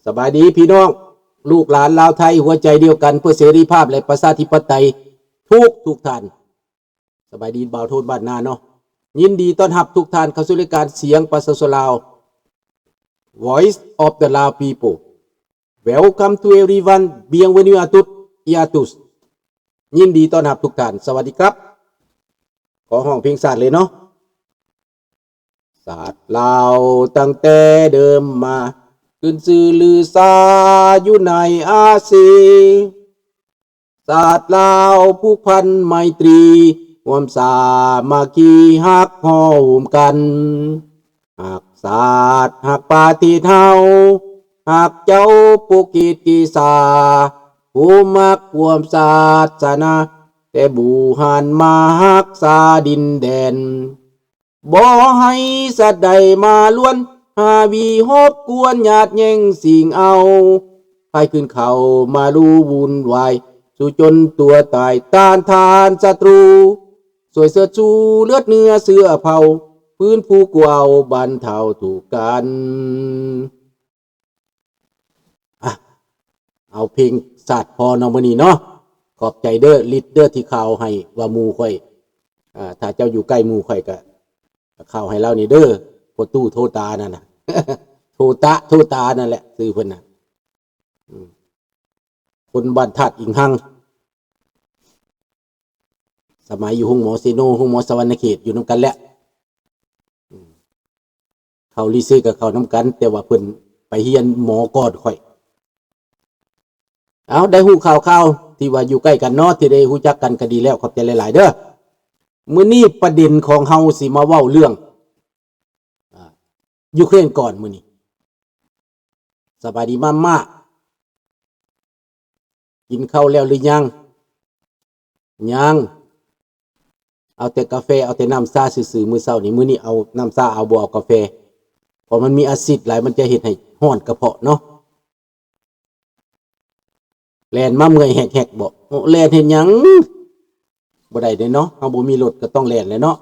ສະບາຍດີພີ່ນ້ອງ ລູກຫຼານລາວໄທ ຫົວໃຈດຽວກັນເພື່ອເສລີພາບ ແລະ ປະຊາທິປະໄຕ ທຸກທຸກທ່ານ. ສະບາຍດີບ່າວໂທນບ້ານນາເນາະ. ຍິນດີຕ້ອນຮັບທຸກທ່ານເຂົ້າສູ່ລາຍການສຽງປະຊາຊົນລາວ Voice of the Lao People. Welcome to everyone. Bienvenue à toutes et à tous. ຍິນດີຕ້ອນຮັບທຸກທ່ານ. ສະຫວັດດີຄັບ. ຂໍຮ້ອງເພງຊາດເລີຍເນາະ. ຊາດລາວຕັ້ງແຕ່ເດີມມາ ຂຶ້ນຊື່ລືຊາຢູ່ໃນອາຊີ. ຊາດລາວຜູກພັນໄມຕີ ຮ່ວມສາມັກຄີຮັກຮ້ອມກັນ. ຮັກຊາດຮັກປະເທດເຮົາ ຮັກເຈົ້າປົກເກດເກສາ ຜູ້ມັກຮ່ວມສາສະໜາ ແຕ່ບູຮານມາຮັກສາດິນແດນ. ບໍ່ໃຫ້ສັດໃດມາລວນ ຫາວີຮອບກວນຍາດແຍ່ງຊິງເອົາ. ໃຜຂຶ້ນເຂົ້າມາລຸວຸ່ນວາຍ ສູ້ຈົນຕົວຕາຍຕ້ານທານສັດຕູ. ຊ່ວຍເຊີດຊູເລືອດເນື້ອເຊື້ອເຜົ່າ ຟື້ນຟູກູ້ເອົາບັນເທົາທຸກກັນ. ອ່ະ ເອົາເພງຊາດພໍເນາະມື້ນີ້ເນາະ. ຂອບໃຈເດີ ລິດເດີ ທີ່ຂ່າວໃຫ້ວ່າໝູ່ຂ້ອຍ. ອ່າ ຖ້າເຈົ້າຢູ່ໃກ້ໝູ່ຂ້ອຍກະ ກະຂ່າວໃຫ້ລາວນີ້ເດີ. ພໍ່ຕູ້ໂທຕານັ້ນນະ ໂທຕະ ໂທຕານັ້ນແຫຼະຊື່ເພິ່ນນະ. ອືມ ຄົນບ້ານທາດອີງຮັງ. ສະໄໝຢູ່ໂຮງໝໍເຊໂນ ໂຮງໝໍສະຫວັນນະເຂດ ຢູ່ນຳກັນແຫຼະ. ອືມ ເຂົ້າລີເຊກໍເຂົ້ານຳກັນ ແຕ່ວ່າເພິ່ນໄປຮຽນໝໍກ່ອນຂ້ອຍ. ເອົາ ໄດ້ຮູ້ຂ່າວໆ ທີ່ວ່າຢູ່ໃກ້ກັນເນາະ ທີ່ໄດ້ຮູ້ຈັກກັນກໍດີແລ້ວ. ຂອບໃຈຫຼາຍໆເດີ. ມື້ນີ້ປະເດັນຂອງເຮົາຊິມາເວົ້າເລື່ອງ ອ່າ ຢູເຄຣນກ່ອນມື້ນີ້. ສະບາຍດີມາມ່າ. ກິນເຂົ້າແລ້ວຫຼືຍັງ? ຍັງ. ເອົາແຕ່ກາແຟ ເອົາແຕ່ນ້ຳຊາຊື່ໆ ມື້ເຊົ້ານີ້. ມື້ນີ້ເອົານ້ຳຊາເອົາ ບໍ່ເອົາກາແຟ ເພາະມັນມີອາຊິດຫຼາຍ ມັນຈະເຮັດໃຫ້ຮ້ອນກະເພາະເນາະ. ແລ່ນມາເມື່ອຍແຮກໆ ບໍ່? ໂອ້ ແລ່ນເຮັດຫຍັງ? ບໍ່ໄດ້ເດ້ເນາະ ເຮົາບໍ່ມີລົດກໍຕ້ອງແລ່ນແຫຼະເນາະ.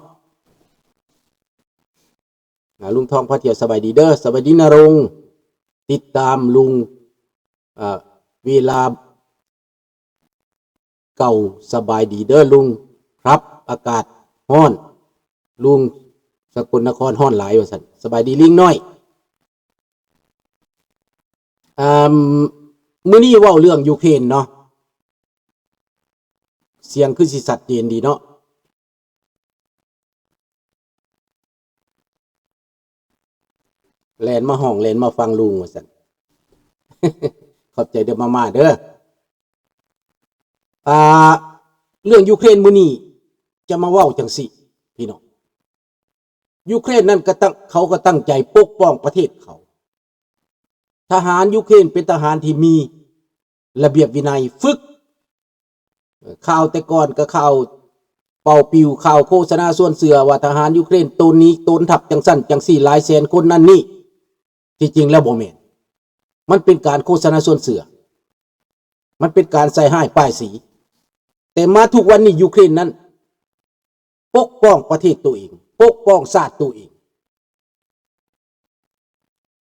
ອາ ລຸງທອງພາທ່ຽວ ສະບາຍດີເດີ. ສະບາຍດີນະລົງ ຕິດຕາມລຸງ ເວລາເກົ່າ. ສະບາຍດີເດີລຸງຄັບ ອາກາດຮ້ອນ ລຸງສະກົນນະຄອນຮ້ອນຫຼາຍວ່າຊັ້ນ. ສະບາຍດີລິງນ້ອຍ. ອ່າ ມື້ນີ້ເວົ້າເລື່ອງຢູເຄຣນເນາະ ສຽງຄືຊິຊັດເຈນດີເນາະ. ແລ່ນມາຮ້ອງ ແລ່ນມາຟັງລຸງວ່າຊັ້ນ. ຂອບໃຈເດີມາມ່າເດີ. ອ່າ ເລື່ອງຢູເຄຣນມື້ນີ້ຈະມາເວົ້າຈັ່ງຊີ້ພີ່ນ້ອງ. ຢູເຄຣນນັ້ນກໍຕັ້ງ ເຂົາກໍຕັ້ງໃຈປົກປ້ອງປະເທດເຂົາ. ທະຫານຢູເຄຣນເປັນທະຫານທີ່ມີລະບຽບວິໄນ ຝຶກ. ຂ່າວແຕ່ກ່ອນກໍຂ່າວເປົ່າປິວ ຂ່າວໂຄສະນາຊວນເຊື່ອວ່າທະຫານຢູເຄຣນໂຕນໜີໂຕນທັບຈັ່ງຊັ້ນຈັ່ງຊີ້ ຫຼາຍແສນຄົນນັ້ນນີ້. ທີ່ຈິງແລ້ວບໍ່ແມ່ນ. ມັນເປັນການໂຄສະນາຊວນເຊື່ອ. ມັນເປັນການໃສ່ຮ້າຍປ້າຍສີ. ແຕ່ມາທຸກວັນນີ້ ຢູເຄຣນນັ້ນ ປົກປ້ອງປະເທດໂຕເອງ, ປົກປ້ອງຊາດໂຕເອງ,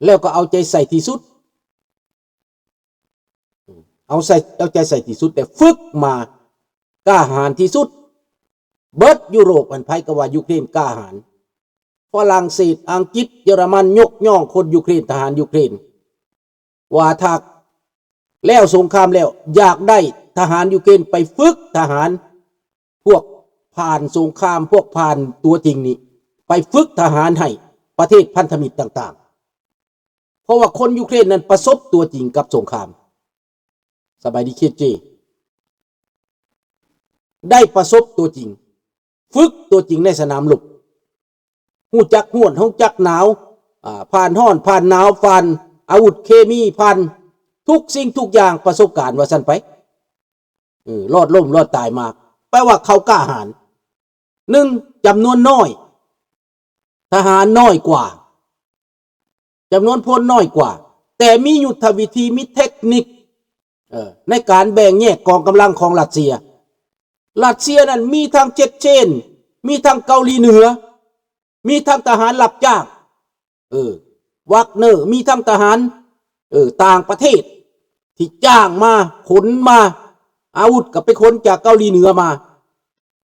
ແລ້ວກໍເອົາໃຈໃສ່ທີ່ສຸດ, ເອົາໃສ່, ເອົາໃຈໃສ່ທີ່ສຸດ ແຕ່ຝຶກມາກ້າຫານທີ່ສຸດ. ເບິດຢູໂຣບ ອັນໃຜກໍວ່າຢູເຄຣນກ້າຫານ, ຝຣັ່ງເສດ, ອັງກິດ, ເຢຍລະມັນ ຍົກຍ້ອງຄົນຢູເຄຣນ, ທະຫານຢູເຄຣນ. ວ່າຖ້າແລ້ວສົງຄາມແລ້ວ ຢາກໄດ້ທະຫານຢູເຄຣນໄປຝຶກທະຫານ ພວກຜ່ານສົງຄາມ, ພວກຜ່ານຕົວຈິງນີ້ ໄປຝຶກທະຫານໃຫ້ປະເທດພັນທະມິດຕ່າງໆ ເພາະວ່າຄົນຢູເຄຣນນັ້ນປະສົບຕົວຈິງກັບສົງຄາມ. ສະບາຍດີ ເຄເຈ. ໄດ້ປະສົບຕົວຈິງ, ຝຶກຕົວຈິງໃນສະໜາມລົບ. ຮູ້ຈັກຮ້ອນ, ຮູ້ຈັກໜາວ, ອາ, ຜ່ານຮ້ອນ, ຜ່ານໜາວ, ຜ່ານອາວຸດເຄມີ, ຜ່ານທຸກສິ່ງທຸກຢ່າງ, ປະສົບການວ່າຊັ້ນໄປ. ເອີ, ລອດລົ້ມລອດຕາຍມາ. ແປວ່າເຂົາກ້າຫານ. ໜຶ່ງ, ຈຳນວນນ້ອຍ, ທະຫານນ້ອຍກວ່າ. ຈຳນວນພົນນ້ອຍກວ່າ, ແຕ່ມີຍຸດທະວິທີ, ມີເຕັກນິກ, ເອີ, ໃນການແບ່ງແຍກກອງກຳລັງຂອງຣັດເຊຍ. ຣັດເຊຍນັ້ນມີທັງເຈັດເຊນ, ມີທັງເກົາຫຼີເໜືອ, ມີທັງທະຫານຮັບຈ້າງ, ເອີ, ວັກເນີ, ມີທັງທະຫານ ເອີ ຕ່າງປະເທດທີ່ຈ້າງມາ ຂົນມາ ອາວຸດກໍໄປຂົນຈາກເກົາຫຼີເໜືອມາ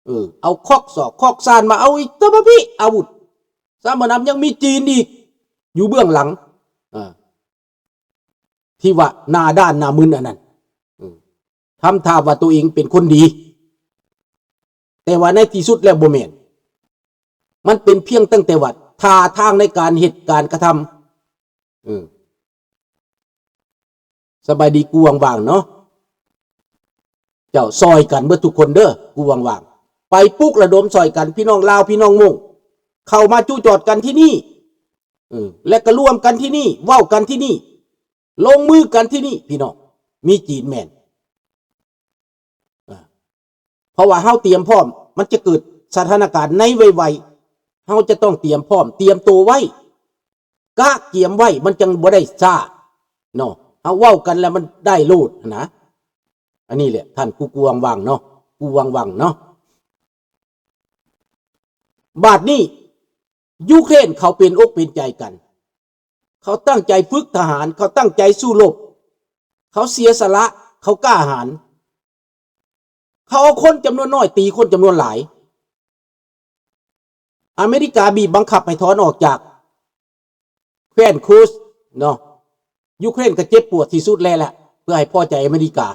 ເອີ ເອົາຄອກສອກຄອກຊານມາ ເອົາອິຕາມາພິ ອາວຸດສາມານຳ ຍັງມີຈີນອີກຢູ່ເບື້ອງຫຼັງ ເອີ ທີ່ວ່າໜ້າດ້ານໜ້າມຶນອັນນັ້ນ ເອີ ທຳທ່າວ່າຕົວເອງເປັນຄົນດີ ແຕ່ວ່າໃນທີ່ສຸດແລ້ວບໍ່ແມ່ນ ມັນເປັນພຽງຕັ້ງແຕ່ວ່າທ່າທາງໃນການເຮັດການກະທຳ ເອີ ສະບາຍດີກູຫວ່າງໆເນາະ ເຈົ້າ ຊ່ອຍກັນເບິດທຸກຄົນເດີ ກູຫວ່າງໆ ໄປປຸກລະດົມຊ່ອຍກັນ ພີ່ນ້ອງລາວ ພີ່ນ້ອງມົ້ງ ເຂົ້າມາຈຸຈອດກັນທີ່ນີ້ ເອີ ແລະກໍລວມກັນທີ່ນີ້ ເວົ້າກັນທີ່ນີ້ ລົງມືກັນທີ່ນີ້ ພີ່ນ້ອງ ມີຈີນແມ່ນ ເພາະວ່າເຮົາຕຽມພ້ອມ ມັນຈະເກີດສະຖານະການໃນໄວໆ ເຮົາຈະຕ້ອງຕຽມພ້ອມ ຕຽມໂຕໄວ້ ກະກຽມໄວ້ ມັນຈັ່ງບໍ່ໄດ້ຊ້າເນາະ ເຮົາເວົ້າກັນແລ້ວມັນໄດ້ໂລດນະ ອັນນີ້ແຫຼະ ທ່ານກູຫວ່າງໆເນາະ ກູຫວ່າງໆເນາະ ບາດນີ້ ຢູເຄຣນເຂົາເປັນອົກເປັນໃຈກັນ ເຂົາຕັ້ງໃຈຝຶກທະຫານ ເຂົາຕັ້ງໃຈສູ້ລົບ ເຂົາເສຍສະຫຼະ ເຂົາກ້າຫານ ເຂົາເອົາຄົນຈຳນວນນ້ອຍຕີຄົນຈຳນວນຫຼາຍ ອາເມລິກາບີບບັງຄັບໃຫ້ຖອນອອກຈາກແຄວ້ນຄູສເນາະ ຢູເຄຣນກໍເຈັບປວດທີ່ສຸດແລ້ວແຫຼະ ເພື່ອໃຫ້ພໍໃຈອາເມລິກາ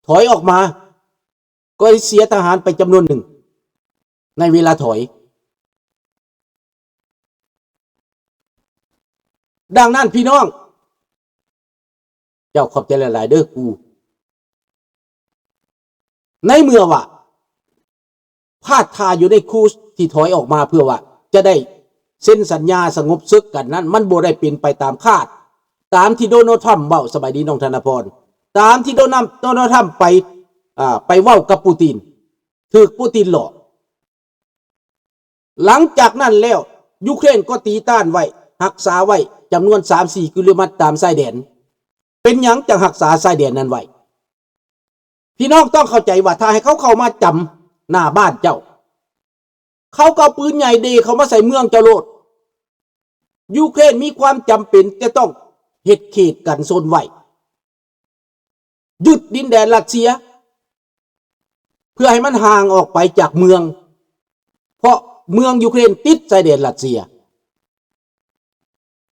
ຖອຍອອກມາ ກໍເສຍທະຫານໄປຈຳນວນໜຶ່ງໃນເວລາຖອຍ. ດັ່ງນັ້ນພີ່ນ້ອງ ເຈົ້າຂອບໃຈຫຼາຍໆເດີກູ ໃນເມື່ອວ່າ ພາດທ່າຢູ່ໃນຄູສທີ່ຖອຍອອກມາເພື່ອວ່າຈະໄດ້ເຊັນສັນຍາສະຫງົບເສິກກັນນັ້ນ ມັນບໍ່ໄດ້ເປັນໄປຕາມຄາດ ຕາມທີ່ໂດນັລທຣຳເວົ້າ. ສະບາຍດີນ້ອງທະນາພອນ. ຕາມທີ່ໂດນັລ ໂດນັລທຣຳໄປ ອ່າ ໄປເວົ້າກັບປູຕິນ ຖືກປູຕິນຫຼອກ. ຫຼັງຈາກນັ້ນແລ້ວ ຢູເຄຣນກໍຕີຕ້ານໄວ້ ຮັກສາໄວ້ຈຳນວນສາມສີ່ກິໂລແມັດຕາມຊາຍແດນ. ເປັນຫຍັງຈັ່ງຮັກສາຊາຍແດນນັ້ນໄວ້? ພີ່ນ້ອງຕ້ອງເຂົ້າໃຈວ່າ ຖ້າໃຫ້ເຂົາເຂົ້າມາຈຳໜ້າບ້ານເຈົ້າ ເຂົາກໍເອົາປືນໃຫຍ່ເດເຂົ້າມາໃສ່ເມືອງເຈົ້າໂລດ. ຢູເຄຣນມີຄວາມຈຳເປັນຈະຕ້ອງເຮັດເຂດກັນຊົນໄວ້ ຍຶດດິນແດນຣັດເຊຍ ເພື່ອໃຫ້ມັນຫ່າງອອກໄປຈາກເມືອງ ເພາະເມືອງຢູເຄຣນຕິດຊາຍແດນຣັດເຊຍ.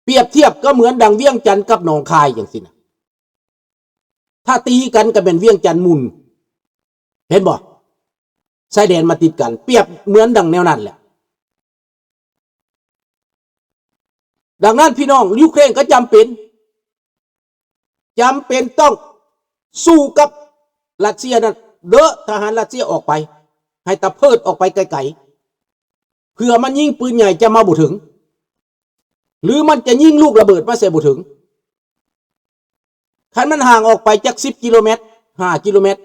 ປຽບທຽບກໍເໝືອນດັ່ງວຽງຈັນກັບໜອງຄາຍຈັ່ງຊີ້ນະ. ຖ້າຕີກັນກໍແມ່ນວຽງຈັນໝຸ່ນ ເຫັນບໍ່? ຊາຍແດນມາຕິດກັນ ປຽບເໝືອນດັ່ງແນວນັ້ນແຫຼະ. ດັ່ງນັ້ນພີ່ນ້ອງ ຢູເຄຣນກໍຈຳເປັນ ຈຳເປັນຕ້ອງສູ້ກັບຣັດເຊຍນັ້ນ ເດາະທະຫານຣັດເຊຍອອກໄປ ໃຫ້ຕະເພີດອອກໄປໄກໆ ເພື່ອມັນຍິງປືນໃຫຍ່ຈະມາບໍ່ເຖິງ ຫຼືມັນຈະຍິງລູກລະເບີດມາໃສ່ບໍ່ເຖິງ. ຄັນມັນຫ່າງອອກໄປຈັກສິບກິໂລແມັດ ຫ້າກິໂລແມັດ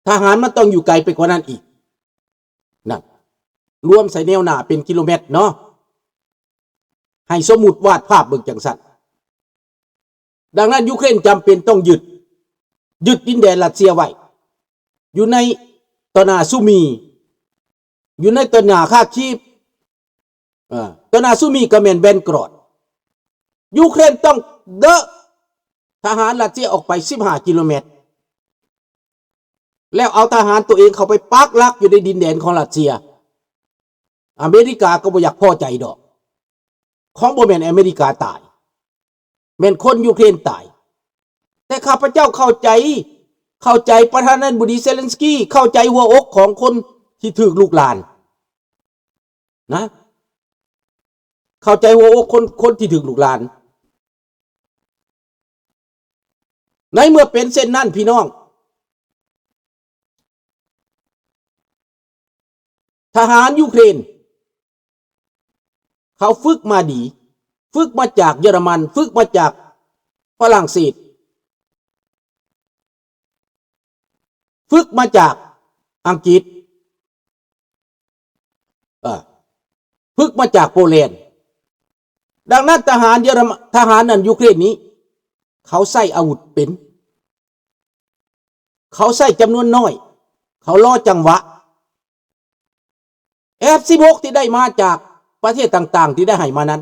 ທະຫານມັນຕ້ອງຢູ່ໄກໄປກວ່ານັ້ນອີກ ນັ້ນ ລວມໃສ່ແນວໜ້າເປັນກິໂລແມັດເນາະ ໃຫ້ສົມມຸດວາດພາບເບິ່ງຈັ່ງຊັ້ນ. ດັ່ງນັ້ນ ຢູເຄຣນຈຳເປັນຕ້ອງຍຶດ ຍຶດດິນແດນຣັດເຊຍໄວ້ ຢູ່ໃນຕະໜາຊູມີ ຢູ່ໃນຕະໜາຄາຄີບ ເອີ ຕະໜາຊູມີກໍແມ່ນແບນກຣອດ. ຢູເຄຣນຕ້ອງເດາະທະຫານຣັດເຊຍອອກໄປສິບຫ້າກິໂລແມັດ ແລ້ວເອົາທະຫານຕົວເອງເຂົ້າໄປປັກຫຼັກຢູ່ໃນດິນແດນຂອງຣັດເຊຍ. ອາເມລິກາກໍບໍ່ຢາກພໍໃຈດອກ ຂອງບໍ່ແມ່ນອາເມລິກາຕາຍ ແມ່ນຄົນຢູເຄຣນຕາຍ. ແຕ່ຂ້າພະເຈົ້າເຂົ້າໃຈ ເຂົ້າໃຈປະທານາທິບໍດີເຊເລັນສກີ ເຂົ້າໃຈຫົວອົກຂອງຄົນທີ່ຖືກລຸກລານ ນະ ເຂົ້າໃຈຫົວອົກຄົນ ຄົນທີ່ຖືກລຸກລານ. ໃນເມື່ອເປັນເຊັ່ນນັ້ນ ພີ່ນ້ອງ ທະຫານຢູເຄຣນ ເຂົາຝຶກມາດີ ຝຶກມາຈາກເຢຍລະມັນ ຝຶກມາຈາກຝຣັ່ງເສດ ຝຶກມາຈາກອັງກິດ ເອີ ຝຶກມາຈາກໂປແລນ. ດັ່ງນັ້ນ ທະຫານເຢຍລະມັນ ທະຫານອັນຢູເຄຣນນີ້ ເຂົາໃຊ້ອາວຸດເປັນ ເຂົາໃຊ້ຈຳນວນນ້ອຍ ເຂົາລໍຈັງຫວະ. ເອັຟສິບຫົກ ທີ່ໄດ້ມາຈາກປະເທດຕ່າງໆ ທີ່ໄດ້ໃຫ້ມານັ້ນ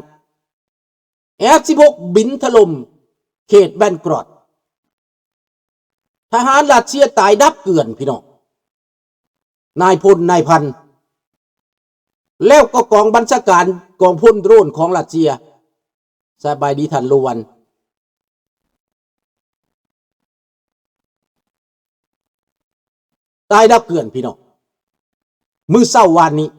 ເອັຟສິບຫົກ ບິນຖະຫຼົ່ມເຂດແບນກຣອດ. ທະຫານຣັດເຊຍຕາຍດັບເກືອນ ພີ່ນ້ອງ, ນາຍພົນ ນາຍພັນ ແລ້ວກໍກອງບັນຊາການກອງພົນໂດຣນຂອງຣັດເຊຍ. ສະບາຍດີທ່ານໂລວັນ. ຕາຍດັບເກືອນ ພີ່ນ້ອງ. ມື້ເຊົ້າວານນີ້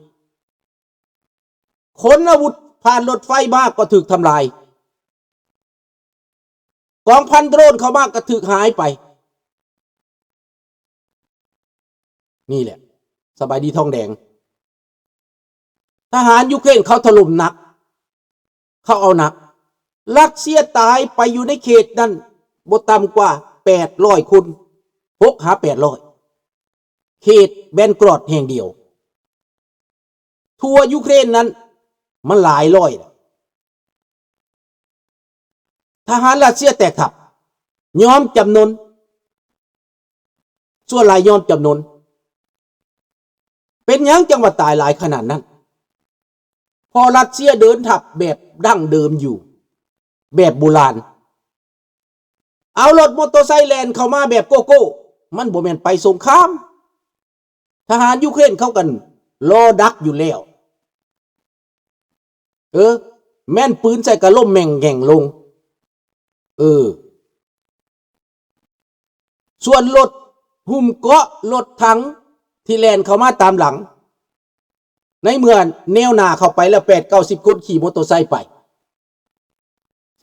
ຂົນອາວຸດຜ່ານລົດໄຟມາກໍຖືກທຳລາຍ, ກອງພັນໂດຣນເຂົ້າມາກໍຖືກຫາຍໄປ. ນີ້ແຫຼະ ສະບາຍດີທອງແດງ. ທະຫານຢູເຄຣນເຂົາຖະຫຼົ່ມໜັກ, ເຂົາເອົາໜັກ. ຣັດເຊຍຕາຍໄປຢູ່ໃນເຂດນັ້ນບໍ່ຕ່ຳກວ່າແປດຮ້ອຍຄົນ, ຫົກຫາແປດຮ້ອຍ, ເຂດແບນກຣອດແຫ່ງດຽວ. ທົ່ວຢູເຄຣນນັ້ນມັນຫຼາຍຮ້ອຍ. ທະຫານຣັດເຊຍແຕກທັບ, ຍອມຈຳນົນ, ສ່ວນຫຼາຍຍອມຈຳນົນ. ເປັນຫຍັງຈັ່ງວ່າຕາຍຫຼາຍຂະໜາດນັ້ນ? ເພາະຣັດເຊຍເດີນທັບແບບດັ້ງເດີມຢູ່, ແບບໂບລານ. ເອົາລົດມໍໂຕໄຊແລ່ນເຂົ້າມາແບບໂກ້ໆ, ມັນບໍ່ແມ່ນໄປສົງຄາມ. ທະຫານຢູເຄຣນເຂົາກໍລໍດັກຢູ່ແລ້ວ. ເອີ ແມ່ນປືນໃສ່ກໍລົ້ມແມ່ງແງ່ງລົງ. ເອີ ສ່ວນລົດຫຸ້ມເກາະ, ລົດຖັງທີ່ແລ່ນເຂົ້າມາຕາມຫຼັງ, ໃນເມື່ອແນວໜ້າເຂົ້າໄປແລ້ວ ແປດເກົ້າສິບຄົນຂີ່ມໍໂຕໄຊໄປ.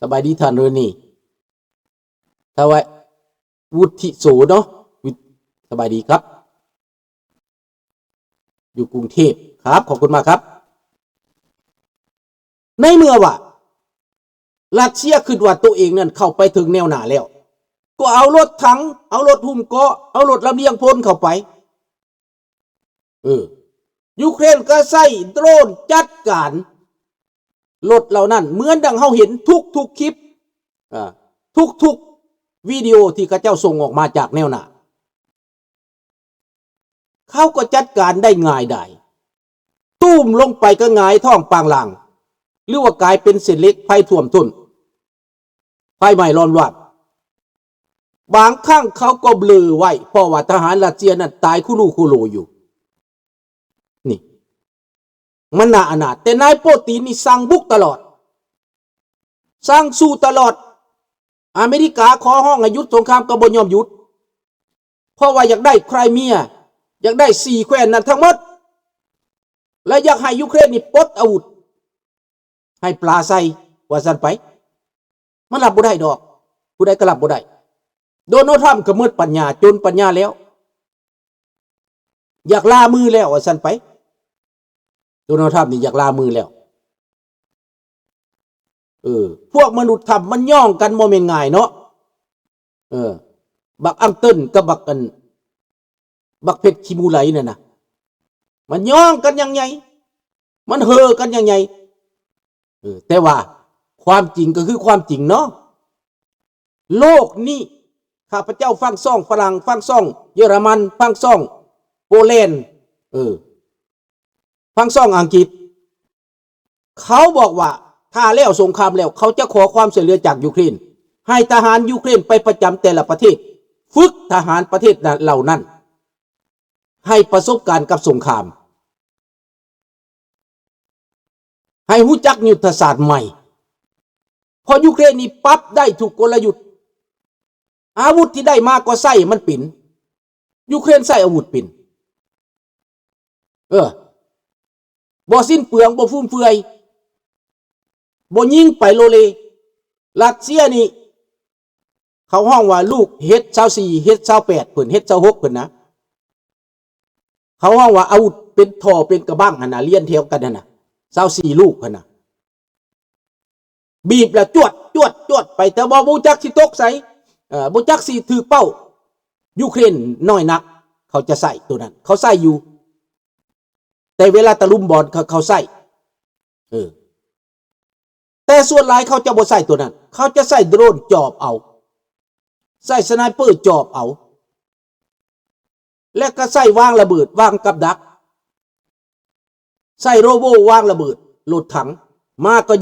ສະບາຍດີທ່ານເຣນີ ທະວາຍວຸດທິໂສເນາະ, ວິ- ສະບາຍດີຄັບ ຢູ່ກຸງເທບຄັບ, ຂອບຄຸນມາກຄັບ. ໃນເມື່ອວ່າຣັດເຊຍຄິດວ່າໂຕເອງນັ້ນເຂົ້າໄປເຖິງແນວໜ້າແລ້ວ, ກໍເອົາລົດຖັງ, ເອົາລົດຫຸ້ມເກາະ, ເອົາລົດລຳລຽງພົນເຂົ້າໄປ. ເອີ ຢູເຄຣນກໍໃຊ້ໂດຣນຈັດການລົດເຫຼົ່ານັ້ນ ເໝືອນດັ່ງເຮົາເຫັນທຸກໆຄລິບ, ເອີ ທຸກໆວິດີໂອທີ່ເຂົາເຈົ້າສົ່ງອອກມາຈາກແນວໜ້າ. ເຂົາກໍຈັດການໄດ້ງ່າຍດາຍ, ຕຸ້ມລົງໄປກໍຫງາຍທ້ອງປາງລາງ ຫຼືວ່າກາຍເປັນເສດເຫຼັກໄຟຖ້ວມທົນ, ໄຟໄໝ້ລ້ອມລາບ. ບາງຄັ້ງເຂົາກໍເບລີໄວ້ ເພາະວ່າທະຫານຣັດເຊຍນັ້ນຕາຍຄູລູຄູໂລຢູ່. ນີ້ ມັນໜ້າອະນາດ, ແຕ່ນາຍໂປຕີນນີ້ສັ່ງບຸກຕະຫຼອດ, ສັ່ງສູ້ຕະຫຼອດ. ອາເມລິກາຂໍຮ້ອງໃຫ້ຢຸດສົງຄາມກໍບໍ່ຍອມຢຸດ, ເພາະວ່າຢາກໄດ້ໄຄຣເມຍ, ຢາກໄດ້ສີ່ແຄວ້ນນັ້ນທັງໝົດ ແລະ ຢາກໃຫ້ຢູເຄຣນນີ້ປົດອາວຸດ, ໃຫ້ປາໃສ່ ວ່າຊັ້ນໄປ. ມັນຮັບບໍ່ໄດ້ດອກ, ຜູ້ໃດກໍຮັບບໍ່ໄດ້. ໂດນັລ ທຣຳ ກໍໝົດປັນຍາ, ຈົນປັນຍາແລ້ວ, ຢາກລາມືແລ້ວ ວ່າຊັ້ນໄປ. ໂດນັລ ທຣຳ ນີ້ຢາກລາມືແລ້ວ. ເອີ ພວກມະນຸດຖ້ຳມັນຍ້ອງກັນບໍ່ແມ່ນງ່າຍເນາະ. ເອີ ບັກອັງເຕີນກັບບັກອັນ ບັກເພັດຂີ້ໝູໄຫຼນັ້ນນະ, ມັນຍ້ອງກັນຢ່າງໃຫຍ່, ມັນເຫີກັນຢ່າງໃຫຍ່. ເອີ ແຕ່ວ່າຄວາມຈິງກໍຄືຄວາມຈິງເນາະ. ໂລກນີ້ ຂ້າພະເຈົ້າຟັງຊ່ອງຝຣັ່ງ, ຟັງຊ່ອງເຢຍລະມັນ, ຟັງຊ່ອງໂປແລນ, ເອີ ຟັງຊ່ອງອັງກິດ. ເຂົາບອກວ່າຖ້າແລ້ວສົງຄາມແລ້ວ ເຂົາຈະຂໍຄວາມຊ່ວຍເຫຼືອຈາກຢູເຄຣນ, ໃຫ້ທະຫານຢູເຄຣນໄປປະຈຳແຕ່ລະປະເທດ, ຝຶກທະຫານປະເທດນັ້ນ ເຫຼົ່ານັ້ນໃຫ້ປະສົບການກັບສົງຄາມ, ໃຫ້ຮູ້ຈັກຍຸດທະສາດໃໝ່. ເພາະຢູເຄຣນນີ້ປັບໄດ້ທຸກກົນລະຍຸດ, ອາວຸດທີ່ໄດ້ມາກໍໃຊ້ມັນເປັນ. ຢູເຄຣນໃຊ້ອາວຸດເປັນ. ເອີ ບໍ່ສິ້ນເປືອງ, ບໍ່ຟຸມເຟືອຍ, ບໍ່ຍິງໄປໂລເລ. ຣັດເຊຍນີ້ ເຂົາຮ້ອງວ່າລູກເຮັດຊາວສີ່ ເຮັດຊາວແປດ ເພິ່ນເຮັດຊາວຫົກ ເພິ່ນນະ. ເຂົາຮ້ອງວ່າອາວຸດເປັນທໍ່ເປັນກະບັ້ງຫັ້ນນະ, ລຽນແຖວກັນຫັ້ນນະ, ຊາວສີ່ລູກຫັ້ນນະ. ບີບແລ້ວຈວດ ຈວດ ຈວດໄປ, ແຕ່ວ່າບໍ່ຈັກຊິຕົກໃສ, ເອີ ບໍ່ຈັກຊິຖືກເປົ້າ. ຢູເຄຣນນ້ອຍໜັກ, ເຂົາຈະໃຊ້ໂຕນັ້ນ, ເຂົາໃຊ້ຢູ່, ແຕ່ເວລາຕະລຸມບອນ ເຂົາ ເຂົາໃຊ້. ເອີ ແຕ່ສ່ວນຫຼາຍເຂົາຈະບໍ່ໃຊ້ໂຕນັ້ນ, ເຂົາຈະໃຊ້ໂດຣນຈອບເອົາ, ໃຊ້ສະໄນເປີຈອບເອົາ. ແລະກໍໃຊ້ວາງລະເບີດ, ວາງກັບດັກ, ໃຊ້ໂຣໂບວາງລະເບີດ, ລົດຖັງມາກໍ